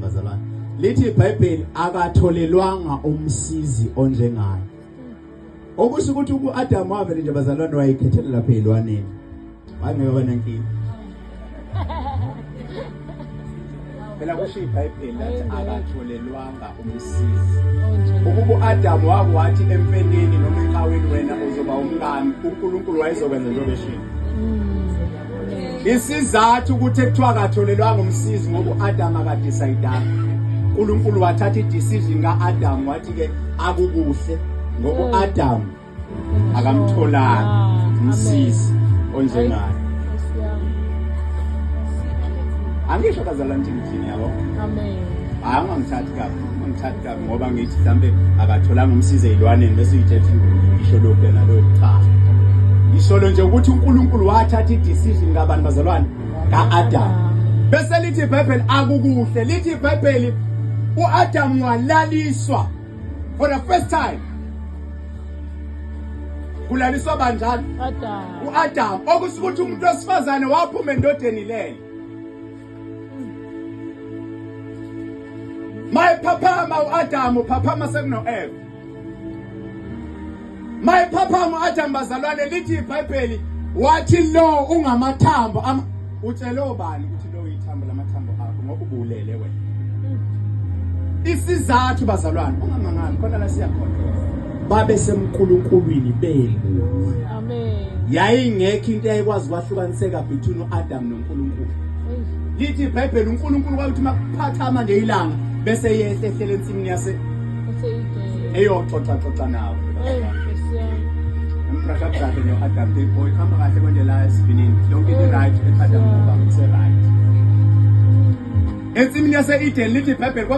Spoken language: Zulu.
Bazalwane, lithi iBhayibheli akatholelwanga umsizi onjengaye. Okusho ukuthi uAdam wavele nje, bazalwane, wayikhethela lapha ezilwaneni, wayengeke banankinga. Phela kusho iBhayibheli lathi akatholelwanga umsizi. Ukuba uAdam wakwathi emfeneni noma enkawini, "Wena uzoba umkami," uNkulunkulu wayezokwenza njengoba eshilo. Isizathu ukuthi ekuthiwa akatholelwanga umsizi ngoba uAdam akadecide. uNkulunkulu wathatha idecision kaAdam, wathi ke akukuhle ngoba uAdam akamtholanga umsizi onjengaye. Angisho, bazalwane, ukuthi ngithini, yabo? Amen. Hayi, ungangithathi kabi, ungangithathi kabi ngoba ngithi mhlambe akatholanga umsizi ey'lwaneni bese uyithethe ngisho lokhu nalokhu. Cha, ngisho nje ukuthi uNkulunkulu wathatha i-decision kabani, bazalwane? Ka-Adam. Bese lithi iBhayibheli akukuhle. Lithi iBhayibheli u-Adam walaliswa for the first time. Kulaliswa banjani? Adam. U-Adam. Okusho ukuthi umuntu wesifazane waphuma endodeni lele. Mayiphaphama u-Adam, uphaphama sekuno-Eva. Mayiphaphama u-Adam, bazalwane, lithi iBhayibheli wathi lo ungamathambo ama. Utshele obani ukuthi lo uyithambo lamathambo akho? Ngoba ubulele wena. Isizathu, bazalwane, ungamangali, khona la siya khona, babe semkulunkulwini bemunye. Amen. Yayingekho into eyayikwazi kwahlukaniseka between u-Adam noNkulunkulu. Lithi iBhayibheli uNkulunkulu kwakuthi makuphathama nje ilanga bese yehle ehlela ensimini yase eyoxoxa xoxa nawe. Embrasha brasha no-Adam, they boy, kuhamba kahle konje la esivinini, yonke into right? Adam ngoba kuse right ensimini yase-Eden, lithi iBhayibheli.